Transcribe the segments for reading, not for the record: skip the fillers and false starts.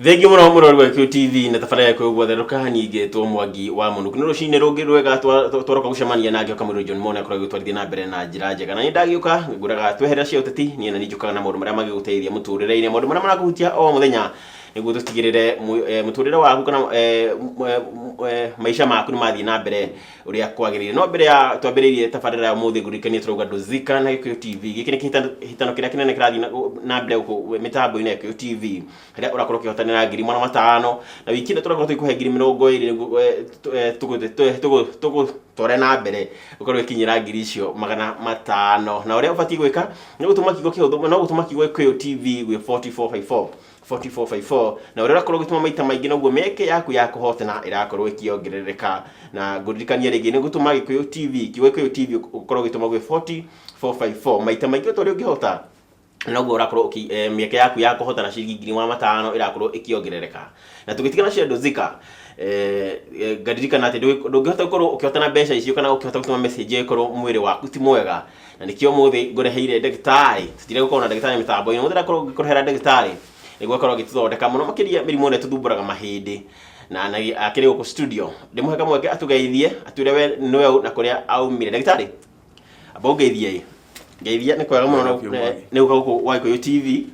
Thengiũ mũno mũrori wa Gĩkũyũ TV na tabarĩra ya Gĩkũyũ gwatherũka ningĩ Mwangi wa Mũnũkũ. Nĩ rũcinĩ rũngĩ rwega twaroka gũcemania na ngĩhoka mũrũ John Mone akorwo agĩgũtwarithia na mbere na njĩra njega. Na nĩ ndagĩũka ngwĩraga tweherera cia ũteti niĩ na niĩ njũkaga na maũndũ marĩa mangĩgũteithia mũtũrĩre-inĩ, maũndũ marĩa marakũhutia o mũthenya nĩguo tũtigĩrĩre mũtũrĩre waku kana maica maku nĩ mathiĩ na mbere ũrĩa kwagĩrĩire. No mbere ya twambĩrĩirie tabarĩra ya ũmũthĩ ngũririkanie tũrauga Ndũzika na Gĩkũyũ TV. Gĩkĩ nĩ kĩhĩtahĩtano kĩrĩa kĩnene kĩrathiĩ na mbere gũkũ mĩtambo-inĩ ya Gĩkũyũ TV harĩa ũrakorwo ũkĩhotanĩra 500,000 na wiki ĩno tũrakorwo tũgĩkũhe 20,000 nĩguo tũgũtware na mbere ũkorwo ũgĩkinyĩra icio 500,000. Na ũrĩa ũbatiĩ gwĩka nĩ gũtũma kiugo kĩhũthũ, no gũtũma kiugo Gĩkũyũ TV gwĩ 4454 4454, na ũrĩa ũrakorwo ũgĩtũma maita maingĩ noguo mĩeke yaku ya kũhotana ĩrakorwo ĩkĩongerereka. Na ngũririkania rĩngĩ nĩ gũtũma Gĩkũyũ TV, kiugo Gĩkũyũ TV, ũkorwo ũgĩtũma gwĩ 4454 maita maingĩ o ta ũrĩa ũngĩhota, noguo ũrakorwo mĩeke yaku ya kũhotana ciringi 500,000 ĩrakorwo ĩkĩongerereka. Na tũgĩtigana cia Ndũzika, ngaririkana atĩ ndũngĩhota gũkorwo ũkĩhotana mbeca icio kana ũkĩhota gũtũma message ĩkorwo mwĩrĩ waku ti mwega, na nĩkĩo ũmũthĩ ngũreheire ndagĩtarĩ. Tũtire gũkorwo na ndagĩtarĩ mĩtambo-inĩ, ũmũthĩ ndakorwo ngĩkũrehera ndagĩtarĩ nĩguo akorwo agĩtũthondeka mũno makĩria mĩrimũ ĩrĩa ĩtũthumbũraga mahĩndĩ, na akĩrĩ gũkũ studio. Ndĩmũhe kamweke atũgeithie, atwĩre we nĩwe ũ na kũrĩa aumire. Ndagĩtarĩ, amba ũngeithie ĩ. Ngeithia nĩ kwega mũno. Wega biũ, Mwangi. Nĩ gũka gũkũ gwa Gĩkũyũ TV.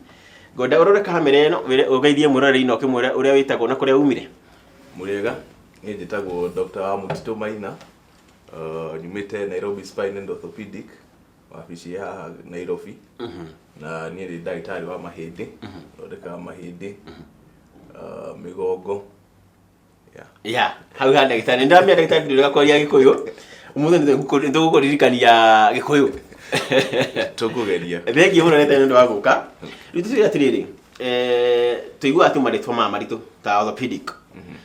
Ngwenda ũrore kamera ĩno ũgeithie mwĩroreri na ũkĩmwĩre ũrĩa wĩtagwo na kũrĩa umire. Mũrĩega, niĩ njĩtagwo Dr. Wamũtitũ Maina, nyumĩte Nairobi Spine and Orthopedic, wabici ya haha Nairobi. Na niĩ ndĩ ndagĩtarĩ wa mahĩndĩ, thondekaga mahĩndĩ, mĩgongo. Yeah. Ya hau ha ndagĩtarĩ, nĩ ndĩramenya ndagĩtarĩ ndũrega kwaria Gĩkũyũ. Ũmũthĩ nĩ tũgũkũririkania Gĩkũyũ. Tũkũgeria. Thengiũ mũno ndagĩtarĩ nĩ ũndũ wa gũka. Rĩu tũtuĩre atĩrĩrĩ, tũiguaga tu marĩtwa maya maritũ ta orthopedic.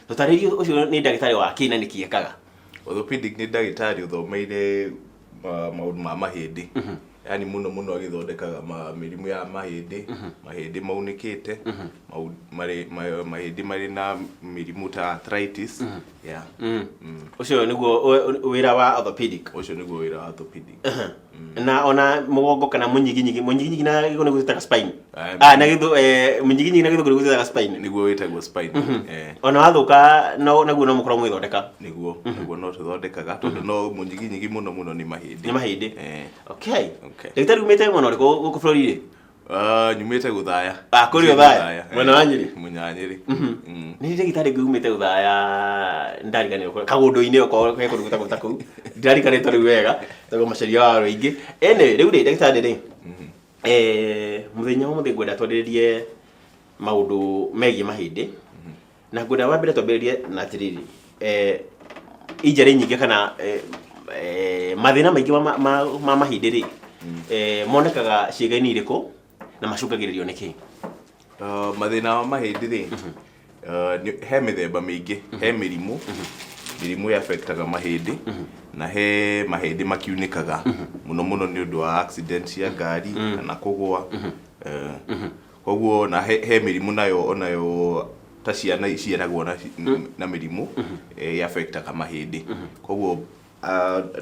Tũtarĩrie ũcio nĩ ndagĩtarĩ wa kĩ na nĩkĩ ekaga? Orthopedic nĩ ndagĩtarĩ ũthomeire maũndũ ma mahĩndĩ. Yani mũno mũno agĩthondekaga mĩrimũ ya mahĩndĩ, mahĩndĩ maunĩkĩte, mahĩndĩ marĩ na mĩrimũ ta arthritis. Yeah. Ũcio nĩguo wĩra wa orthopedic? Ũcio nĩguo wĩra wa orthopedic. Na ona mũgongo kana mũnyiginyigi, mũnyiginyigi na gĩkũyũ nĩguo twĩtaga spine? Ah, na gĩthũ mũnyiginyigi na gĩthũngũ nĩguo twĩtaga spine. Nĩguo wĩtagwo spine. Ona wathũka no naguo no mũkorwo mũgĩthondeka? Nĩguo no tũthondekaga, tondũ no mũnyiginyigi mũno mũno nĩ mahĩndĩ. Nĩ mahĩndĩ. Eh. Okay. Okay. Ndagĩtarĩ, umĩte mwena ũrĩkũ gũkũ bũrũri-rĩ? Ah, nyumĩte Gũthaya. Ah, kũrĩa Othaya? Mwena wa Nyĩrĩ? Mwena wa Nyĩrĩ. Nĩ ndagĩtarĩ ũngĩ umĩte Othaya, ndariganĩrwo kũrĩa kagũndũ-inĩ, okorwo he kũndũ gwĩtagwo ta kũu, ndirikanĩtwo rĩu wega tondũ macaria wa andũ aingĩ. Anyway, rĩu rĩ, ndagĩtarĩ rĩ, mũthenya wa ũmũthĩ ngwenda twarĩrĩrie maũndũ megiĩ mahĩndĩ, na ngwenda wa mbere twambĩrĩrie na atĩrĩrĩ, injury nyingĩ kana mathĩna maingĩ ma mahĩndĩ rĩ, monekaga ciĩga-inĩ irĩkũ na macũngagĩrĩrio nĩ kĩ? Mathĩna ma mahĩndĩ rĩ, he mĩthemba mĩingĩ. He mĩrimũ affectaga mahĩndĩ, na he mahĩndĩ makiunĩkaga mũno mũno nĩ ũndũ wa accident cia ngari kana kũgũa. Koguo na he mĩrimũ nayo onayo ta ciana iciaragwo na mĩrimũ affectaga mahĩndĩ. Koguo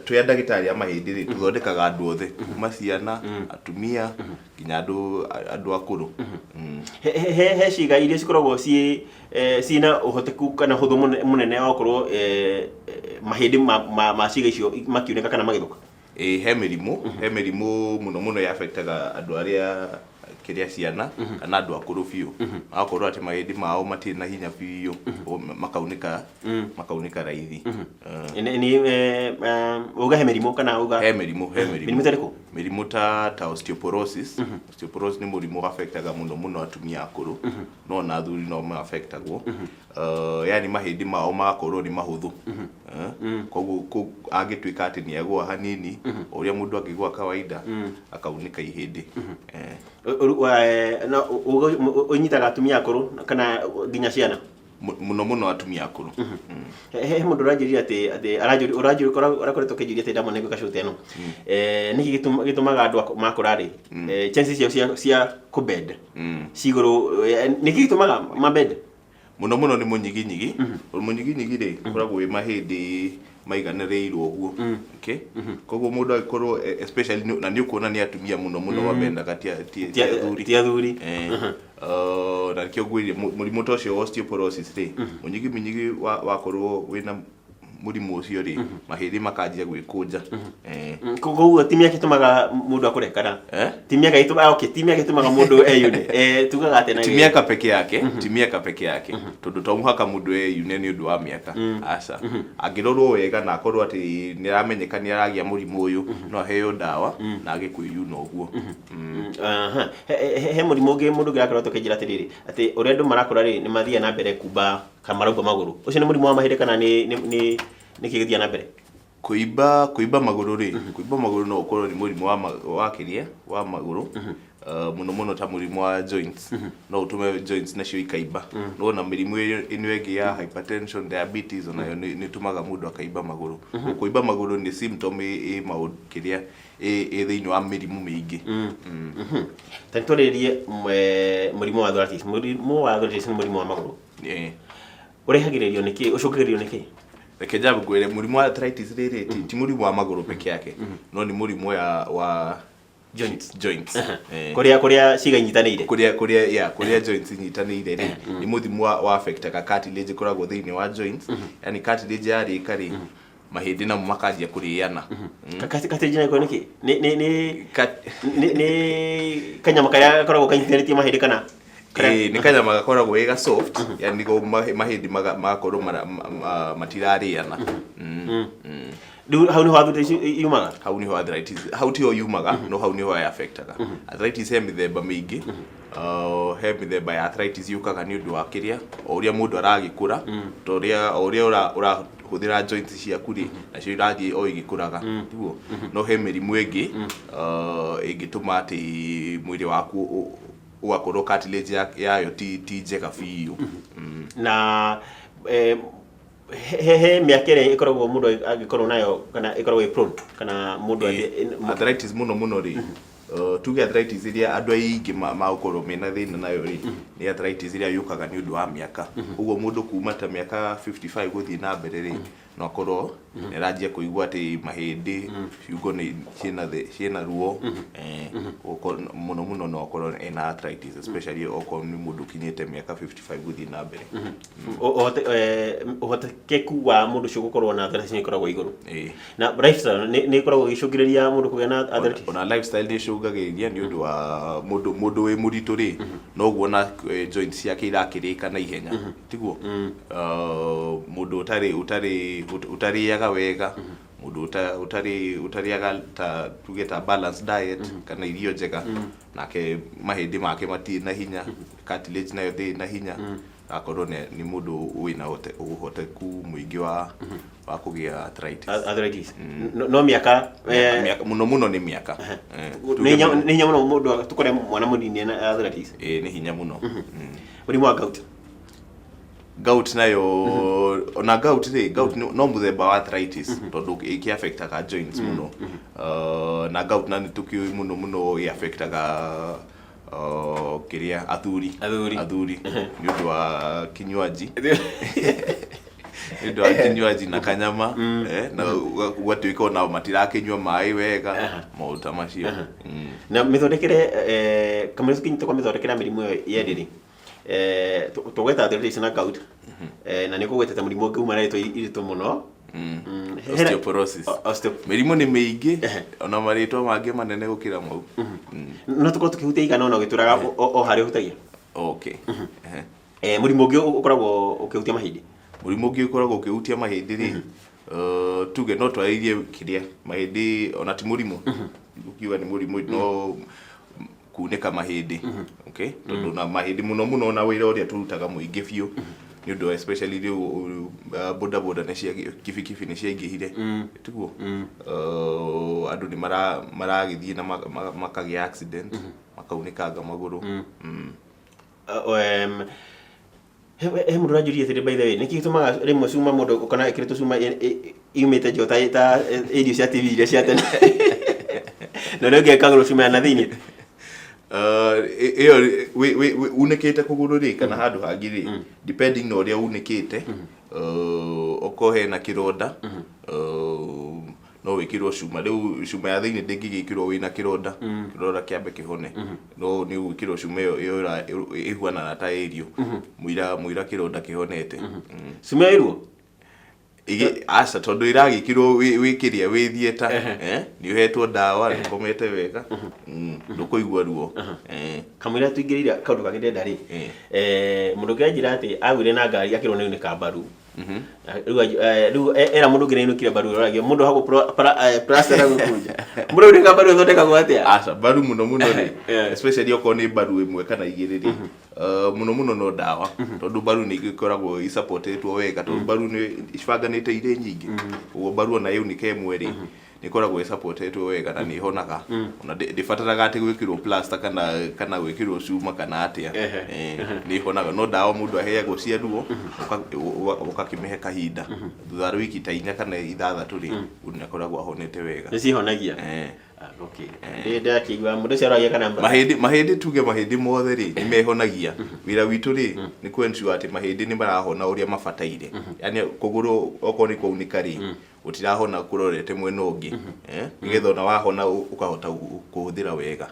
twĩ ndagĩtarĩ a mahĩndĩ rĩ, tũthondekaga andũ othe kuma ciana, atumia, nginya andũ akũrũ. He ciĩga iria cikoragwo ciĩna ũhoteku kana ũhũthũ mũnene wa gũkorwo mahĩndĩ ma ciĩga icio makiunĩka kana magĩthũka? Ĩĩ, he mĩrimũ mũno mũno affectaga andũ arĩa kĩrĩa ciana kana andũ akũrũ biũ, magakorwo atĩ mahĩndĩ mao matirĩ na hinya biũ, makaunĩka raithi. Nĩ uga he mĩrimũ kana uga He mĩrimũ. Mĩrimũ ta ĩrĩkũ? Mĩrimũ ta osteoporosis. Osteoporosis nĩ mũrimũ affectaga mũno mũno atumia akũrũ, no na athuri no ma affectagwo. Yani mahĩndĩ mao magakorwo nĩ mahũthũ. Koguo angĩtuĩka atĩ nĩ agũa hanini, o ũrĩa mũndũ angĩgũa kawaida, akaunĩka ihĩndĩ. No ũnyitaga atumia akũrũ kana nginya ciana? Mũno mũno atumia akũrũ. He mũndũ ũranjĩrire atĩ aranjũria ũranjũria ũrakoretwo ũkĩnjũria atĩ ndamona gwĩka show ta ĩno, nĩkĩ gĩtũmaga andũ makũra rĩ, chances ciao cia kũbend cigũrũ, nĩkĩ gĩtũmaga mabend? Mũno mũno nĩ mũnyiginyigi. Mũnyiginyigi rĩ, ũkoragwo wĩ mahĩndĩ maiganĩrĩirwo ũguo. Okay? Koguo mũndũ angĩkorwo especially na nĩ ũkuona nĩ atumia mũno mũno mamendaga ti athuri. Ti athuri. Eh, na nĩkĩo ngwĩrire mũrimũ ta ũcio wa osteoporosis rĩ, mũnyiginyigi wakorwo wĩna mũrimũ ũcio rĩ, mahĩndĩ makanjia gwĩkũnja. Eh. Koguo ti mĩaka ĩtũmaga mũndũ akũre kana? Eh? Ti mĩaka ĩtũmaga, okay, ti mĩaka ĩtũmaga mũndũ eyune. Eh, tugaga atĩa na Ti mĩaka peke yake, ti mĩaka peke yake, tondũ to mũhaka mũndũ eyune nĩ ũndũ wa mĩaka, aca. Angĩrorwo wega na akorwo atĩ nĩ aramenyeka nĩ aragĩa mũrimũ ũyũ, no aheo ndawa na age kwĩyuna ũguo. Aha. He mũrimũ ũngĩ mũndũ ũngĩ arakorwo tũkĩnjĩra atĩrĩrĩ, atĩ ũrĩa andũ marakũra rĩ, nĩ mathiaga na mbere kumba kana maraumba magũrũ. Ũcio nĩ mũrimũ wa mahĩndĩ kana nĩ kĩ gĩthiaga na mbere? Kũimba magũrũ rĩ, kũimba magũrũ no ũkorwo nĩ mũrimũ wa kĩrĩa, wa magũrũ, mũno mũno ta mũrimũ wa joints, no ũtũme joints nacio ikaimba. No ona mĩrimũ ĩno ĩngĩ ya hypertension, diabetes onayo nĩ ĩtũmaga mũndũ akaimba magũrũ. Kũimba magũrũ nĩ symptom ĩ maũndũ kĩrĩa ĩ thĩinĩ wa mĩrimũ mĩingĩ. Ta nĩtwarĩrĩrie mũrimũ wa arthritis. Mũrimũ wa arthritis nĩ mũrimũ wa magũrũ. Ũrehagĩrĩrio nĩ kĩ? Ũcũngagĩrĩrio nĩ kĩ? Reke njambe ngwĩre mũrimũ wa arthritis rĩrĩ ti mũrimũ wa magũrũ peke yake, no nĩ mũrimũ wa Joints. Joints. Kũrĩa ciĩga inyitanĩire. Kũrĩa, yeah, kũrĩa joints inyitanĩire rĩ, nĩ mũrimũ wa affectaga cartilage ĩkoragwo thĩinĩ wa joints. Yani cartilage yarĩka rĩ, mahĩndĩ namo makanjia kũrĩana. Cartilage nayo nĩ kĩ? Nĩ kanyama karĩa gakoragwo kanyitithanĩtie mahĩndĩ kana? Ĩĩ, nĩ kanyama gakoragwo gĩ ga soft, yani nĩko mahĩndĩ magakorwo matirarĩana. Rĩu hau nĩho arthritis yumaga? Hau nĩho arthritis, hau tiho yumaga, no hau nĩho affectaga. Arthritis he mĩthemba mĩingĩ. He mĩthemba ya arthritis yũkaga nĩ ũndũ wa kĩrĩa, o ũrĩa mũndũ aragĩkũra, ta ũrĩa o ũrĩa ũrahũthĩra joints ciaku rĩ, nacio irathiĩ o igĩkũraga, tiguo? No he mĩrimũ ĩngĩ ĩngĩtũma atĩ mwĩrĩ waku ũgakorwo cartilage yayo ti njega biũ. Na he mĩaka ĩrĩa ĩkoragwo mũndũ angĩkorwo nayo kana ĩkoragwo ĩ prone kana mũndũ Arthritis mũno mũno rĩ, tuge arthritis ĩrĩa andũ aingĩ magũkorwo mena thĩna nayo rĩ, nĩ arthritis ĩrĩa yũkaga nĩ ũndũ wa mĩaka. Ũguo mũndũ kuma ta mĩaka 55 gũthiĩ na mbere rĩ, no akorwo nĩ aranjia kũigua atĩ mahĩndĩ, ciũngo nĩ ciĩna ruo, mũno mũno no akorwo ena arthritis, especially okorwo nĩ mũndũ ũkinyĩte mĩaka 55 gũthiĩ na mbere. Ũhotekeku wa mũndũ ũcio gũkorwo na arthritis nĩ ũkoragwo igũrũ. Na lifestyle nĩ ĩkoragwo ĩgĩcũngĩrĩria mũndũ kũgĩa na arthritis? Ona lifestyle nĩ ĩcũngagĩrĩria nĩ ũndũ wa mũndũ wĩ mũritũ rĩ, noguo ona joints ciake irakĩrĩka na ihenya, tiguo? Mũndũ ũtarĩaga wega, mũndũ ũtarĩaga ta tuge ta balanced diet kana irio njega, nake mahĩndĩ make matirĩ na hinya, cartilage nayo ndĩrĩ na hinya, akorwo nĩ mũndũ wĩna ũhoteku mũingĩ wa kũgĩa arthritis. Arthritis. No mĩaka, Mĩaka, mũno mũno nĩ mĩaka. Nĩ hinya mũno mũndũ tũkore mwana mũnini ena arthritis. Ĩĩ, nĩ hinya mũno. Mũrimũ wa gout. Gout nayo, ona gout rĩ, gout no mũthemba wa arthritis tondũ ĩkĩ affectaga joints mũno. Na gout na nĩ tũkĩũĩ mũno mũno ĩ affectaga kĩrĩa athuri. Athuri. Athuri nĩ ũndũ wa kinywaji. Nĩ ũndũ wa kinywaji na kanyama, na gũgatuĩka ona matirakĩnyua maĩ wega, maũndũ ta macio. Na mĩthondekere, kamũira tũkinyĩte kwa mĩthondekere ya mĩrimũ ĩyo yerĩ rĩ, tũgweta arthritis na gout, na nĩ ũkũgwetete mũrimũ ũngĩ uma na rĩtwa iritũ mũno. Osteoporosis. Mĩrimũ nĩ mĩingĩ, ona marĩtwa mangĩ manene gũkĩra mau. No tũkorwo tũkĩhutia igana ona ũgĩtũraga o harĩa ũhutagia. Okay. Mũrimũ ũngĩ ũkoragwo ũkĩhutia mahĩndĩ. Mũrimũ ũngĩ ũkoragwo ũkĩhutia mahĩndĩ rĩ, tuge no twarĩrie kĩrĩa mahĩndĩ ona ti mũrimũ. Ũkiuga nĩ mũrimũ no kunĩka mahĩndĩ. Okay? Tondũ na mahĩndĩ mũno mũno na wĩra ũrĩa tũrutaga mũingĩ biũ. Nĩ ũndũ especially rĩu boda boda nĩ cia kibikibi nĩ ciaingĩhire. Tiguo? Andũ nĩ maragĩthiĩ na makagĩa accident, makaunĩkanga magũrũ. He mũndũ ũranjũria atĩrĩ, by the way, nĩkĩ gĩtũmaga rĩmwe cuma mũndũ ũkona ĩkĩrĩtwo cuma yumĩte nja ta irio cia TV iria cia tene, na ũrĩa ũngĩ ĩkagũrwo cuma ya na thĩinĩ? Ĩyo unĩkĩte kũgũrũ rĩ kana handũ hangĩ rĩ, depending na ũrĩa unĩkĩte, okorwo hena kĩronda, no wĩkĩrwo cuma. Rĩu cuma ya thĩinĩ ndĩngĩgĩkĩrwo wĩna kĩronda, kĩronda kĩambe kĩhone, no nĩ ũgwĩkĩrwo cuma ĩyo ĩhuanaga ta ĩrio mũira mũira kĩronda kĩhonete. Cuma ĩruo? Aca, tondũ ĩragĩkĩrwo wĩ kĩrĩa wĩ theatre, nĩ ũhetwo ndawa, nĩ ũkomete wega, ndũkũigua ruo. Kamũira tũingĩrĩire kaũndũ kangĩ ndĩrenda rĩ, mũndũ ũngĩ anjĩra atĩ agũire na ngari akĩrwo nĩ unĩka mbaru. Rĩu rĩu era mũndũ ũngĩ nĩainũkire mbaru, ũragia mũndũ hagwo plaster na gũkũ nja. Mũndũ unĩka mbaru ĩthondekagwo atĩa? Aca, mbaru mũno mũno rĩ, especially okorwo nĩ mbaru ĩmwe kana igĩrĩ rĩ, mũno mũno no ndawa, tondũ mbaru nĩ igĩkoragwo isupportĩtwo wega, tondũ mbaru nĩ cibanganĩte irĩ nyingĩ. Ũguo mbaru ona yaunĩka ĩmwe rĩ, nĩ ĩkoragwo ĩsupportĩtwo wega na nĩ ĩhonaga, ona ndĩbataraga atĩ gwĩkĩrwo plaster kana gwĩkĩrwo cuma kana atĩa. Nĩ ĩhonaga, no ndawa mũndũ aheagwo cia ruo, ũgakĩmĩhe kahinda, thutha wa wiki ta 4 kana 6 rĩ, mũndũ nĩ akoragwo ahonete wega. Nĩ cihonagia? Eh. Ah, okay. Ndĩ ndakĩigua mũndũ ũcio aragia kana Mahĩndĩ, tuge mahĩndĩ mothe rĩ, nĩ mehonagia. Wĩra witũ rĩ, nĩ kũ ensure atĩ mahĩndĩ nĩ marahona ũrĩa mabataire, yani kũgũrũ okorwo nĩ kwaunĩka rĩ, gũtirahona kũrorete mwena ũngĩ, nĩgetha ona wahona ũkahota kũhũthĩra wega.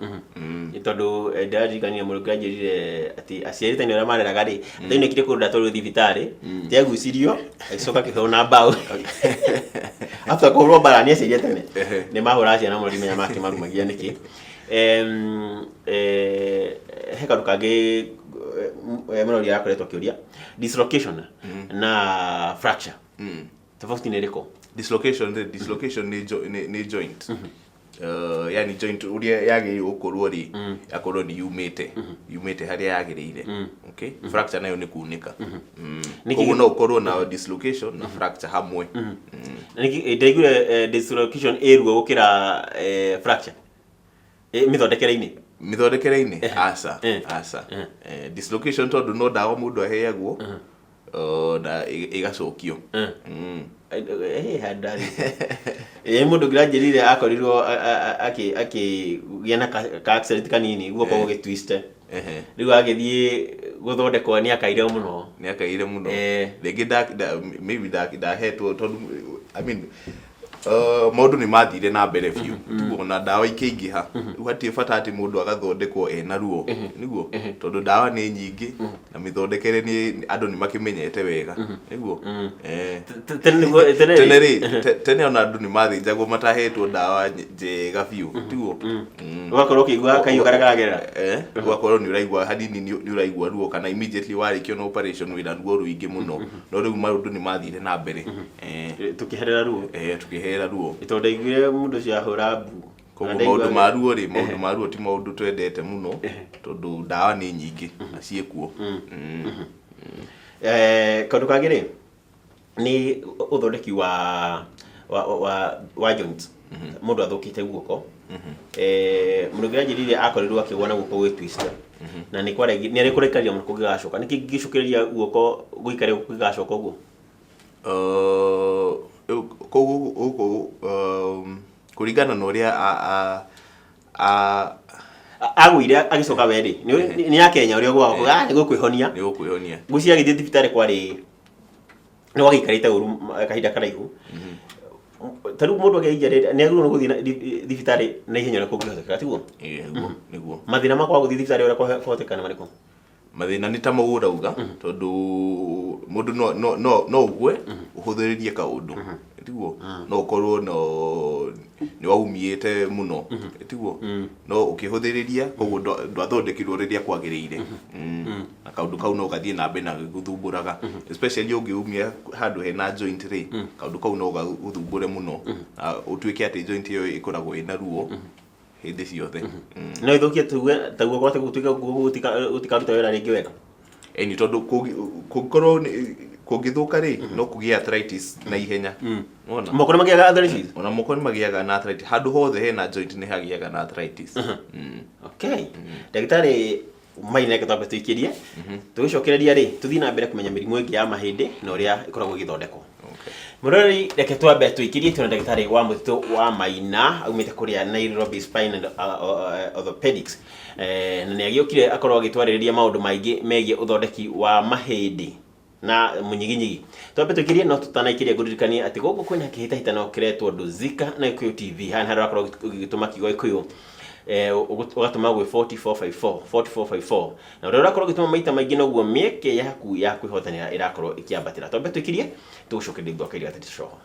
Nĩ tondũ ndĩraririkania mũndũ ũngĩ anjĩrire atĩ aciari tene ũrĩa mareraga rĩ, ndaunĩkire kũndũ ndatwarirwo thibitarĩ, tiagucirio agĩcoka akĩhũrwo na mbaũ after kũhũrwo mbara nĩ aciari a tene. Nĩ mahũraga ciana mũno, ndimenya makĩmarumagia nĩkĩ. He kaũndũ kangĩ mũrori arakoretwo akĩũria, dislocation na fracture, tofauti nĩ ĩrĩkũ? Dislocation rĩ, dislocation nĩ joint, yani joint ũrĩa yagĩrĩirwo gũkorwo rĩ, yakorwo nĩ yumĩte harĩa yagĩrĩire. Okay, fracture nayo nĩ kunĩka. Koguo no ũkorwo na dislocation na fracture hamwe. Ndaiguire dislocation ĩ ruo gũkĩra fracture mĩthondekere-inĩ. Mĩthondekere-inĩ? Aca. Aca. Dislocation tondũ no ndawa mũndũ aheagwo, na ĩgacokio. Handũ mũndũ ũngĩ akorirwo akĩgĩa na ka accident kanini, guoko gũgĩtwist, rĩu agĩthiĩ gũthondekwo nĩ akaire mũno. Nĩ akaire mũno. Rĩngĩ maybe ndahetwo, tondũ I mean, maũndũ nĩ mathire na mbere biũ, tiguo? Na ndawa ikĩingĩha, rĩu hatirĩ bata atĩ mũndũ agathondekwo ena ruo, nĩguo, tondũ ndawa nĩ nyingĩ na mĩthondekere nĩ andũ nĩ makĩmenyete wega, nĩguo. Tene nĩguo tene. Tene rĩ, tene ona andũ nĩ mathĩnjagwo matahetwo ndawa njega biũ, tiguo? Ũgakorwo ũkĩigua kahiũ karĩa karagerera. Ũgakorwo nĩ ũraigua hanini, nĩ ũraigua ruo, kana immediately warĩkio na operation wĩna ruo rũingĩ mũno, no rĩu maũndũ nĩ mathire na mbere. Tũkĩherera ruo. Tũkĩhera ruo. Tondũ ndaiguire mũndũ ũcio ahũra mbu. Koguo maũndũ ma ruo rĩ, maũndũ ma ruo ti maũndũ twendete mũno, tondũ ndawa nĩ nyingĩ na ciĩkuo. Kaũndũ kangĩ rĩ, nĩ ũthondeki wa joint. Mũndũ athũkĩte guoko, mũndũ ũngĩ anjĩrire akorirwo akĩgwa na guoko gwĩ twist, na nĩ kwaregi nĩ arĩ kũrekaria mũno kũngĩgacoka. Nĩkĩ gĩcũkĩrĩria guoko gũikare kũngĩgacoka ũguo? Rĩu kũu gũkũ, kũringana na ũrĩa Agũire agĩcoka we rĩ, nĩ ya Kenya ũrĩa ũgũaga nĩ gũkwĩhonia. Nĩ gũkwĩhonia. Ngwĩciria agĩthiĩ thibitarĩ kwarĩ nĩ gwagĩikarĩte ũru kahinda karaihu. Ta rĩu mũndũ akĩinja nĩ agĩrĩirwo nĩ gũthiĩ thibitarĩ na ihenya ũrĩa kũngĩhoteka, tiguo? Ĩĩ, nĩguo, nĩguo. Mathĩna ma kwaga gũthiĩ thibitarĩ ũrĩa kũhoteka nĩ marĩkũ? Mathĩna nĩ ta mau ũrauga, tondũ mũndũ no ũgwe ũhũthĩrĩrie kaũndũ, tiguo? No ũkorwo no nĩ waumĩte mũno, tiguo? No ũkĩhũthĩrĩria, koguo ndwathondekirwo rĩrĩa kwagĩrĩire. Na kaũndũ kau no gathiĩ na mbere na gũthumbũraga, especially ũngĩumia handũ hena joint rĩ, kaũndũ kau no gagũthumbũre mũno na ũtuĩke atĩ joint ĩyo ĩkoragwo ĩna ruo hĩndĩ ciothe. No ithũkie tuge ta guoko atĩ gũtuĩke guoko gũtikaruta wĩra rĩngĩ wega. Ĩni, tondũ kũngĩkorwo kũngĩthũka rĩ, no kũgĩe arthritis na ihenya. Wona? Moko nĩ magĩaga arthritis? Ona moko nĩ magĩaga na arthritis. Handũ hothe hena joint nĩ hagĩaga na arthritis. Okay, ndagĩtarĩ Maina, reke twambe tũikĩrie, tũgĩcokereria rĩ, tũthiĩ na mbere kũmenya mĩrimũ ĩngĩ ya mahĩndĩ na ũrĩa ĩkoragwo ĩgĩthondekwo. Okay. Mũrori, reke twambe tũikĩrie tũna ndagĩtarĩ wa mũtitũ wa Maina aumĩte kũrĩa Nairobi Spine and Orthopedics. Na nĩ agĩũkire akorwo agĩtwarĩrĩria maũndũ maingĩ megiĩ ũthondeki wa mahĩndĩ na mũnyiginyigi. Twambe tũikĩrie, no tũtanaikĩria ngũririkanie atĩ gũkũ kwĩna kĩhĩtahĩtano kĩretwo Ndũzika na Gĩkũyũ TV. Haha nĩ harĩa ũrakorwo ũgĩtũma kiugo Gĩkũyũ, ũgatũma gwĩ 4454 4454, na ũrĩa ũrakorwo ũgĩtũma maita maingĩ noguo mĩeke yaku ya kwĩhotanĩra ĩrakorwo ĩkĩambatĩra. Twambe tũikĩrie, tũgũcokeria thutha wa kahinda gatarĩ coho.